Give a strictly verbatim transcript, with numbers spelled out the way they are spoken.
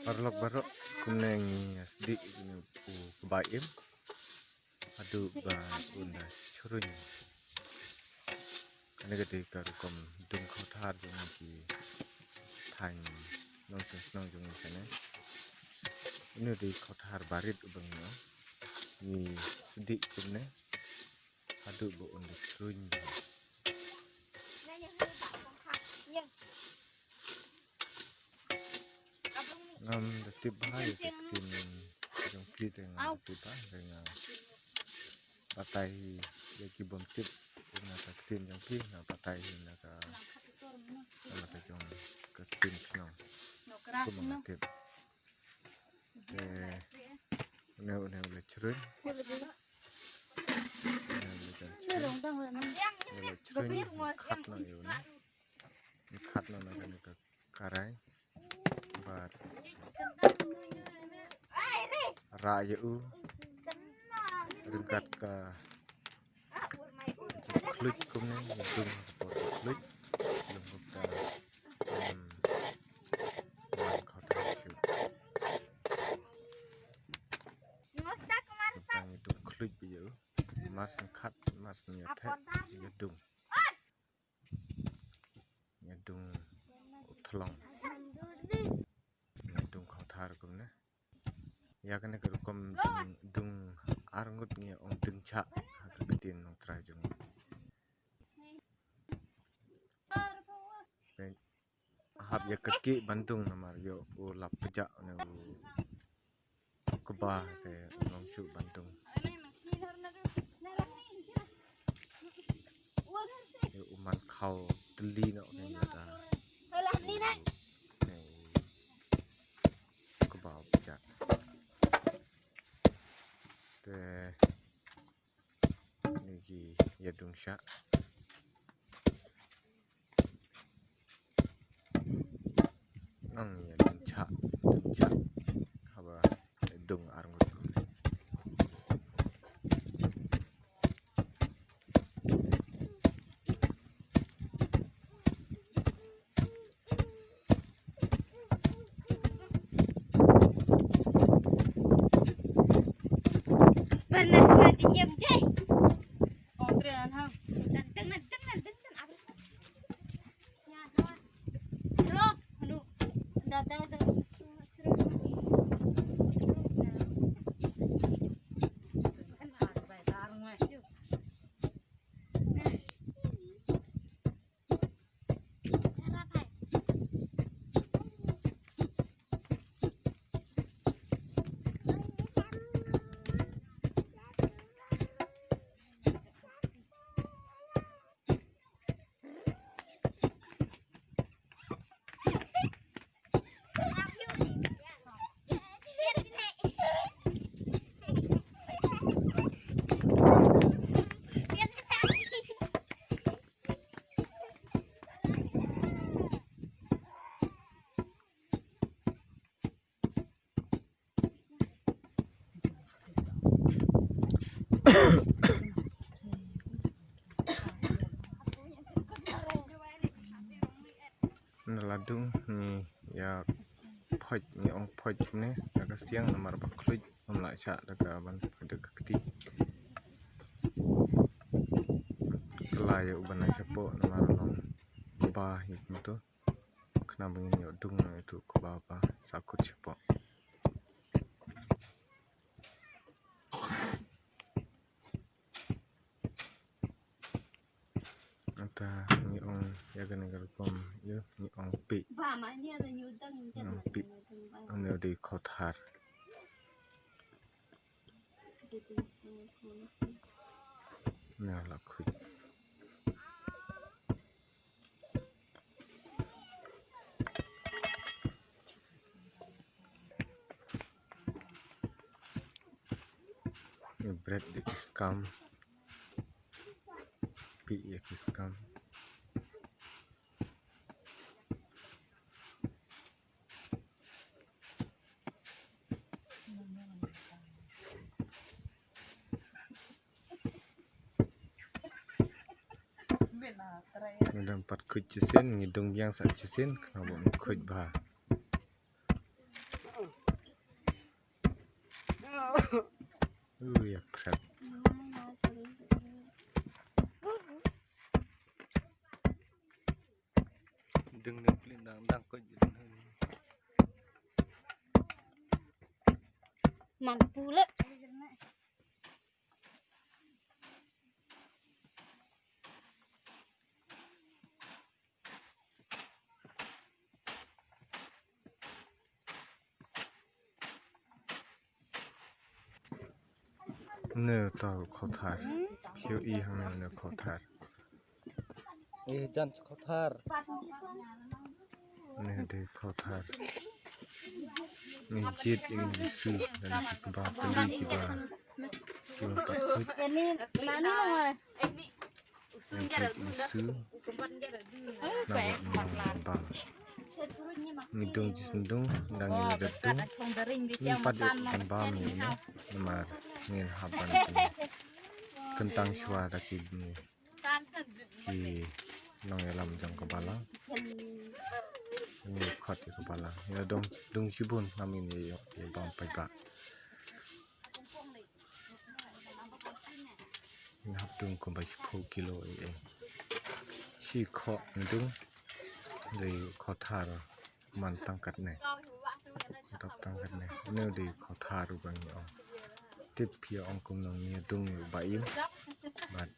Paralok baroh, kumne ngi sdih ïa une u kba im haduh ba un da chruiñ. Kane ka dei ka rukom dung khawthar jong ngi ki thaiñ nongshong shnong jong ngi kane. Une u dei khawthar barit uba ngi ong. Ngi sdih kumne haduh ba un da chruiñ. Ngam da tip bha ïa ka ktien jong phi te, ngam da tip bha te, nga batai hi ïa ki bym tip na ka ktien jong phi, nga batai hi na ka, na ka jong ka ktien shnong. Kumba nga tip. Te une, une u la chruiñ. Une u la jan chruiñ. Une u la chruiñ, khat noh ïa une. Khat noh na kane ka karai. Bad rah ïa u ryngkat ka jingkhluit kumne, ïa dung ha ka por ka khluit. Dung kumta, em, wan khawthar shuh. Tang ïa dung khluit ba ïa u. Mar shen khat, mar shen ïa theh, ïa dung. Ïa dung u thlong. Ïa dung khawthar kumne. Ïa kane ka rukom dung, dung arngut ngi ong dung chah ha ka ktien Nongtrai jong ngi. Hap ïa ka kiew ban dung namar ïoh u lap pjah ne u kba te u long shuh ban dung. Ïoh u man khaw tylli noh ne lada. Ne u kba u pjah. Te Ngi ïa dung shah. Ngi ïa dung shah, dung shah. Haba dung arngut. Na la dung ngi ïa phoit, ngi ong phoit ne, da ka siang namar ba khluit, ngam lah shah da ka ban phoit da ka kti. Ka la ïa u ban ai shapoh namar long ba hi kumto. Khnang ba ngin ïoh dung ïa uto u kba ba sa kut shapoh. Ata ngi ong ïa kane ka rukom ïa ngi ong pik. Ngi ong pik. Ane u dei khawthar. Ane la khuid. Ïa bret ïa ki skam. Pik ïa ki skam. Ngi dang pat khuid shisien, ngi dung biang sa shisien, khnang ba un khuid bha. Dang ne plin dang dang ko jin. Man pule. Ne ta khothar. Phi ïohi hangne ne khothar. Eh, jan khothar. Ne dei khothar. Ne jied ïa ki su, ne ki kba pali kiba. Kiba pat khut. Ini mami nong. Ne jied ïa ki su. Na wat nong bam. Ngi dung jied sndung, dang ngi la da dung. Ngi pat ïoh ban bam ïa ine. Namar ngin hap ban kyntang shuwa da ki bneng. Ki nongïalam jong ka balang. Ngi khot ïa ka balang. Ïa dung, dung shibun ngam ïa, ïa, ïa bam paidbah. Ngi hap dung kumba shiphew kilo ïa, ïa. Shi kho dung. Dei khothar man tang katne. Dap tang katne. Ne dei khothar uba ngi ong. Tip ïa ong kumno ngi dung ïa uba im. Bad